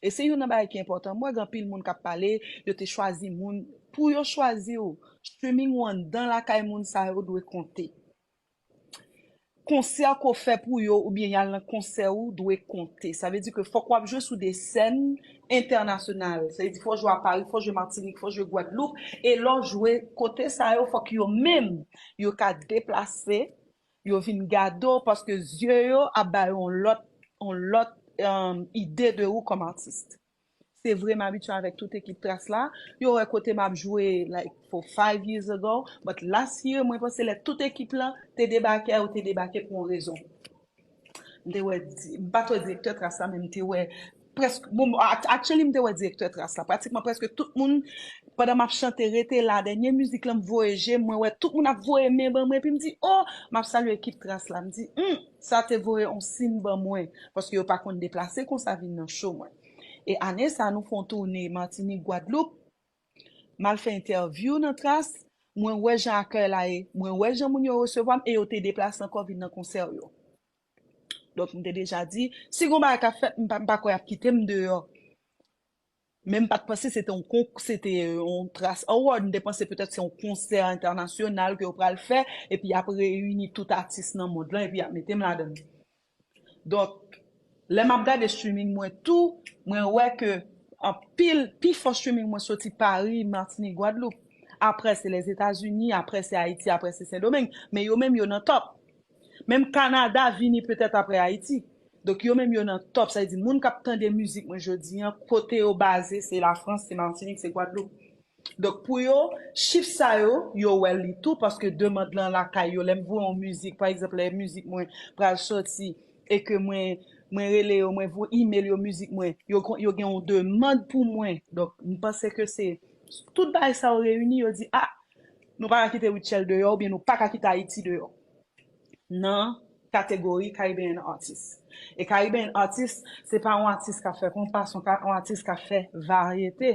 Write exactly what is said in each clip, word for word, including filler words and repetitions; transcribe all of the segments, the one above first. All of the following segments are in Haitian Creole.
E se youn nan bagay ki enpòtan. Mwen wè gen anpil moun k ap pale, yo te chwazi moun. Pou yo chwazi w, streaming ou anndan lakay moun sa yo dwe konte. Konsè ke w fè pou yo oubyen y al nan konsè ou dwe konte. Sa vle di ke fòk w ap jwe sou de sèn entènasyonal. Sa vle di fò w jwe a Pari, fò w jwe Matinik, fò w jwe Gwadloup. E lè w jwe kote sa yo, fòk yo menm, yo ka deplase, yo vin gade w, paske zye yo ap ba yo yon lòt, yon lòt, um, ide de ou kòm atis. Se vre, m abitye avèk tout ekip Tras la. Yo wè kote m ap jwe, like, for five years ago. But last year, mwen panse lè tout ekip lan te debake, yo te debake pou yon rezon. M te wè, di- m pa t wè direktè Tras la, men m te wè prèske, bon, act- actually, m te wè direktè Tras la. Pratikman prèske tout moun, pandan m ap chante, rete la, dènye mizik lan, m voye je m, mwen wè tout moun ap voye men ban mwen, epi m di, oh, m ap salye ekip Tras la. M di, hmm, sa te voye yon siy ban mwen, paske yo pa konn deplase konsa vin nan show mwen. E ane sa, nou fè yon toune Matinik, Gwadloup. M al fè entèvyou nan Tras. Mwen wè jan akèy la ye. Mwen wè jan moun yo resevwa m e yo te deplase ankò vin nan konsè yo. Donk, m te deja di, si gon bagay k ap fèt, m pa, m pa kwè y ap kite m deyò. Men m pa t panse se te yon konk, se te yon Tras Award. M te panse petèt se yon konsè entènasyonal ke yo pral fè, epi y ap reyini tout atis nan mond lan, epi y ap mete m ladan l. Donk, lè m ap gade streaming mwen tou, mwen wè ke anpil, pifò streaming mwen soti Pari, Matinik, Gwadloup. Apre, se Lèzetazini, apre, se Ayiti, apre, se Sendomeng. Men yo menm, yo nan top. Menm Kanada vini petèt apre Ayiti. Donk, yo menm, yo nan top. Sa vle di, moun k ap tande mizik mwen jodi an, kote yo baze, se Lafrans, se Matinik, se Gwadloup. Donk, pou yo, chif sa yo, yo wè li tou, paske demann lan lakay yo. Lè m voye yon mizik, pa egzanp, lè mizik mwen pral soti, e ke mwen, mwen rele yo, mwen voye email yo mizik mwen, yo, yo gen yon demann pou mwen. Donk, m panse ke se tout bagay sa yo reyini, yo di, ah, nou pa ka kite Rutshelle deyò, oubyen nou pa ka kite Ayiti deyò nan kategori Caribbean Artist. E Caribbean Artist, se pa yon atis k ap fè konpa, se yon ka- yon atis k ap fè varyete.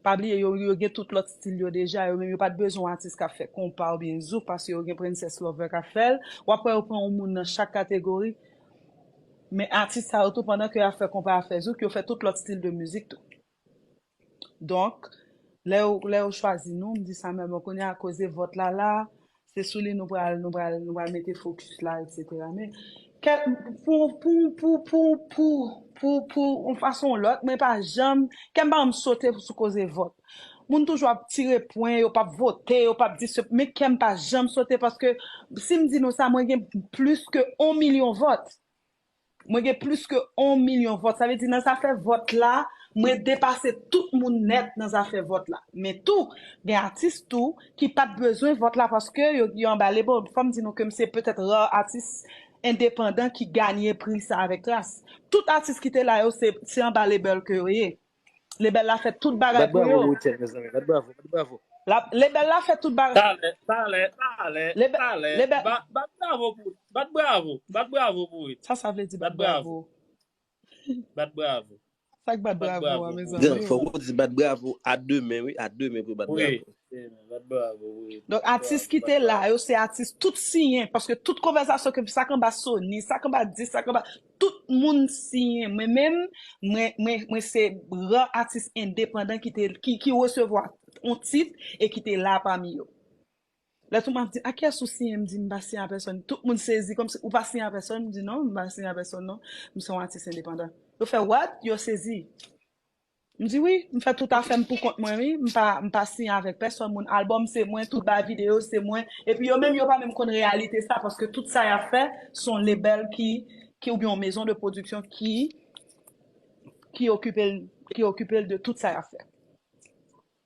Pa bliye, yo, yo gen tout lòt stil yo deja. Yo menm, yo pa t bezwen yon atis k ap fè konpa oubyen zouk, paske yo gen Princess Lover k ap fè l. W ap wè yo pran yon moun nan chak kategori. Men atis sa yo tou, pandan ke y ap fè konpa, y ap fè zouk, yo fè tout lòt stil de mizik tou. Donk, lè yo, lè yo chwazi nou, m di Samuel, bon, kounye a koze vòt la la, se sou li nou pral, nou pral, nou pral mete fokis la, etsetera. Men, kè- pou, pou, pou, pou, pou, pou, pou yon fason ou lòt, mwen pa janm, kè m pa janm sote sou koze vòt. Moun toujou ap tire pwen, yo p ap vote, yo p ap di se, men kè m pa janm sote, paske si m di nou sa, mwen gen plis ke yon milyon vòt. Mwen gen plis ke yon milyon vòt. Sa vle di, nan zafè vòt la, mwen depase tout moun nèt nan zafè vòt la. Men tou, gen atis tou ki pa t bezwen vòt la paske yo, yo anba label. Fò m di nou ke m se petèt ra atis endepandan ki ganye pri sa avèk Tras. Tout atis ki te la yo, se, se anba label ke yo ye. Label la fè tout bagay Bat pou bravo yo. Pou Rutshelle, mezanmi. Bat bravo, bat bravo. La, label la fè tout bagay. Talè, talè, talè, Lebe- talè. lebe- Bat, bat bravo pou, bat bravo, bat bravo pou Rut. Sa, sa vle di bat Bat bravo. Bravo. Bat bravo. Sa k bat Bat bravo a, bravo. mezanmi. Gran, fòk ou di bat bravo a demen, wi, a demen pou bat Wi. Bravo. Bat bravo, wi. Donk, atis ki te la yo, se atis tout siyen, paske tout konvèsasyon ke sa k anba Sony, sa k anba dis, sa k anba, tout moun siyen. Mwen menm, mwen, mwen, mwen se ra atis endepandan ki te, ki, ki resevwa yon tit e ki te la pami yo. Lè tout moun ap di, a kiyès ou siyen? M di, m pa siyen a pèsòn. Tout moun sezi, kòmsi ou pa siyen a pèsòn. M di, non, m pa siyen a pèsòn, non. M se yon atis endepandan. Yo fè, what? Yo sezi. M di, wi, m fè tout afè m pou kont mwen, wi. M pa, m pa siyen avèk pèsòn moun. Albòm se mwen, tout bagay videyo se mwen. Epi yo menm, yo pa menm konn reyalite sa, paske tout sa y ap fè, se yon label ki, ki oubyen yon maison de production ki, ki okipe l, ki okipe l de tout sa y ap fè.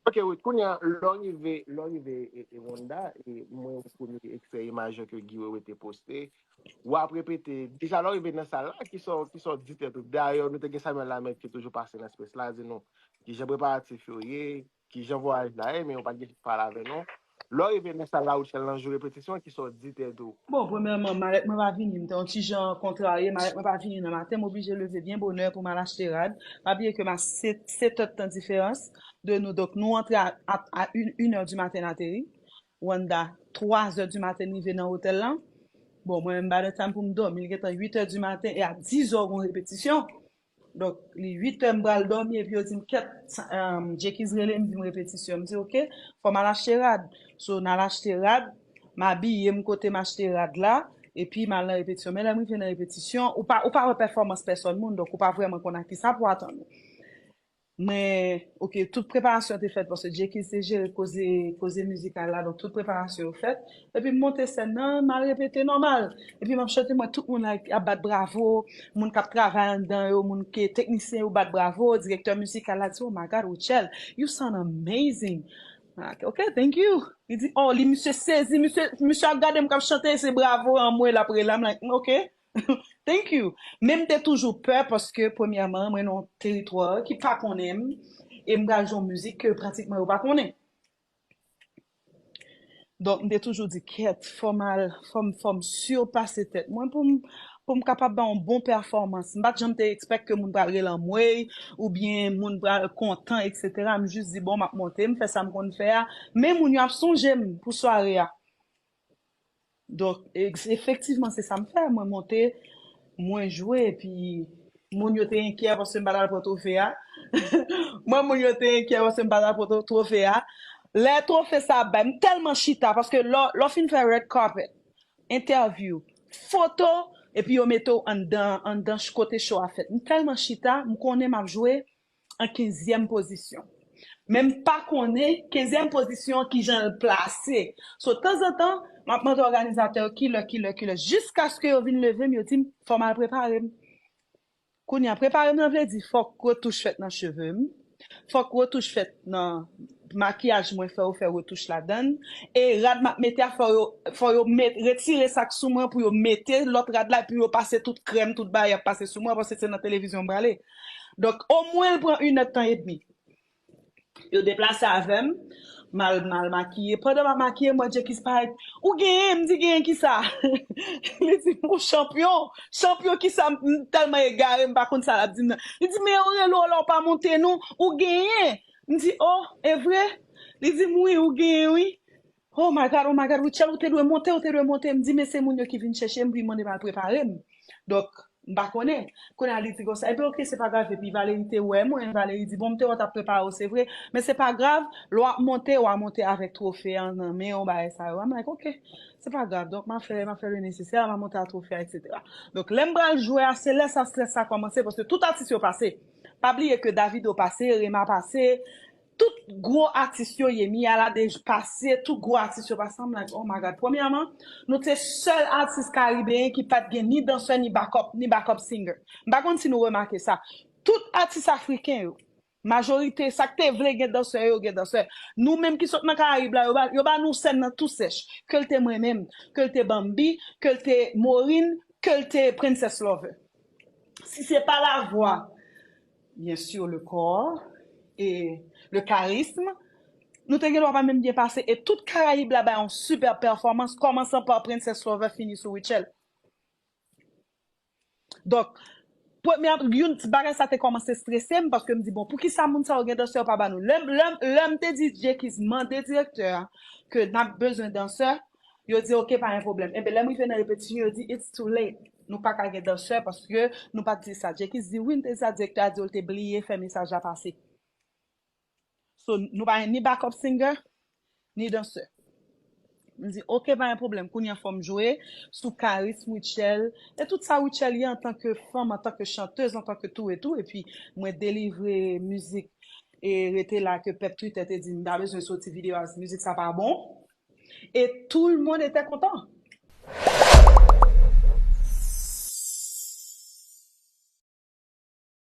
Ok, Rut, kounye a, lè w rive, lè w rive e, e Wanda, e mwen wè premye ekstrè imaj yo ke Guy Wewe te poste, w ap repete, deja lè w rive nan sal la, ki sa w, ki sa w di tèt ou? Dayè, nou te gen Samuel Lamet ki toujou pase nan espès la, di nou ki jan preparatif yo ye, ki jan vwayaj la ye, men yo pa t gen chans pale avè nou. Lè w rive nan sal la, Rutshelle, nan jou repetisyon, ki sa w di tèt ou? Bon, premyèman, malèt mwen pa vini, m te yon ti jan kontrarye, malèt mwen pa vini nan maten, m oblije leve byen bonè pou m al achte rad. Pa bliye ke m a sèt, sèt è d tan diferans de nou, donk nou antre a, a, a une, une heure du matin n ateri. Wanda, twa zè di maten n rive nan otèl lan. Bon, mwen menm m pa nan time pou m dòmi, li gentan uit è di maten e a diz è w gon repetisyon. Donk, li uit è, m pral dòmi, epi yo di m, "Kèt, um, Jekiz rele m, di m repetisyon." M di, "Oke, fò m al achte rad." So, n al achte rad, m abiye m kote m achte rad la, epi m al nan repetisyon. Men lè m rive nan repetisyon, ou pa, ou pa wè pèfòmans pèsòn moun, donk ou pa vrèman konn a kisa pou atann ou. Men, oke, tout preparasyon te fèt paske Jekiz te jere koze, koze mizikal la, donk tout preparasyon yo fèt. Epi m monte sèn nan, m al repete nòmal. Epi m ap chante, m wè tout moun la ap bat bravo, moun k ap travay anndan yo, moun ke teknisyen yo bat bravo, direktè mizikal la di, "Oh my God, Rutshelle, you sound amazing." Ah, "Ok, thank you." Li di, oh, li misye sezi, misye, misye ap gade m k ap chante, se bravo an mwen l ap rele, I'm like, "Ok." Thank you. Men m te toujou pè paske, premyèman, mwen nan yon teritwa ki pa konnen m, e m pral jwe yon mizik ke pratikman yo pa konnen. Donk, m te toujou di, "Kèt, fò m al, fò m, fò m sipase tèt mwen pou m, pou m kapab bay yon bon pèfòmans." M pa t janm te expect ke moun pral rele anmwey, oubyen moun pral kontan, etsetera. M jis di, "Bon, m ap monte, m fè sa m konn fè a." Men moun yo ap sonje m pou sware a. Donk, ex-, efektivman, se sa m fè. Mwen monte, mwen jwe, epi moun yo te enkyè paske m pa t al pran twofe a. Mwen, moun yo te enkyè paske m pa t al pran two-, twofe a. Lè twofe sa ap bay, m tèlman chita, paske lè, lè w fin fè red carpet, entèvyou, foto, epi yo mete w anndan, anndan ch-, kote show a fèt. M tèlman chita, m konnen m ap jwe an kenzyèm pozisyon. Men m pa konnen kenzyèm pozisyon kijan l plase. So, tanzantan, m ap mande òganizatè yo kilè, kilè, kilè, jiskaske yo vin leve m, yo di m, "Fò m al prepare m." Kounye a, prepare m nan vle di, fòk retouch fèt nan cheve m, fòk retouch fèt nan makiyaj mwen, fò yo fè retouch ladan l, e rad m ap mete a, fò yo, fò yo met, retire sa k sou mwen pou yo mete lòt rad la, epi yo pase tout krèm, tout bagay y ap pase sou mwen, paske se nan televizyon m prale. Donk, omwen l pran inèdtan edmi. Yo deplase avè m, m al, m al makiye. Pandan m ap makiye, m wè Jekiz parèt. "Ou genyen?" M di, "Genyen kisa?" Li di m, "Ou chanpyon." "Chanpyon kisa?" M tèlman egare, m pa konn sa l ap di m nan. Li di, "Men yo rele w la, w pa monte non. Ou genyen." M di, "Oh, e vre?" Li di m, "Wi, ou genyen, wi." "Oh my God, oh my God, Rutshelle, ou te dwe monte, ou te dwe monte." M di, "Men se moun yo ki vin chèche m, pou yo mande m al prepare m." Donk, m pa konnen. Kounye a, li di konsa, "Ebyen, oke, se pa grav." Epi Valery te wè mwen, Valery di, "Bon, m te wè w t ap prepare w, se vre, men se pa grav, lè w ap monte, w a monte avèk twofe a nan men w, bagay sa yo." I'm like, "Oke, se pa grav." Donk, m a fè, m a fè le nesesè, m a monte a twofe a, etsetera. Donk, lè m pral jwe a, se lè sa strès sa kòmanse, paske tout atis yo pase. Pa bliye ke Davido pase, Rema pase, tout gwo atis yo ye, Mia la deja pase, tout gwo atis yo pase. I'm like, "Oh my God." Premyèman, nou te sèl atis karibeyen ki pa t gen ni dansè, ni backup, ni backup singer. M pa konn si nou remake sa. Tout atis afriken yo, majorite, sa k te vle gen dansè yo, gen dansè. Nou menm ki sot nan Karayib la, yo ba, yo ba nou sèn nan tou sèch. Ke l te mwen menm, ke l te Bambi, ke l te Morin, ke l te Princess Lover. Si se pa lavwa, byen si, le kò e le karism, nou te gen dwa pa menm byen pase. E tout Karayib la bay yon sipè pèfòmans, kòmansan pa Princess Lover, fini sou Rutshelle. Donk, premye, youn, bagay sa te kòmanse strese m, paske m di, "Bon, poukisa moun sa yo gen dansè yo pa ba nou?" Lè, lè, lè m te di Jekiz mande direktè a ke n ap bezwen dansè, yo di, "Oke, pa gen pwoblèm." Enben, lè m rive nan repetisyon, yo di, "It's too late. Nou pa ka gen dansè paske nou pa t di sa." Jekiz di, "Wi, m te di sa." Direktè a di yo l te bliye fè mesaj la pase. So, nou pa gen ni backup singer, ni dansè. M di, "Oke, pa gen pwoblèm. Kounye a fò m jwe sou karism Rutshelle, e tout sa Rutshelle ye antanke fanm, antanke chantèz, antanke tou e tou." Epi, mwen delivre mizik e Rete La ke pèp Twitter te di m pa bezwen soti videyo a, mizik sa pa bon. Et tout le monde était content.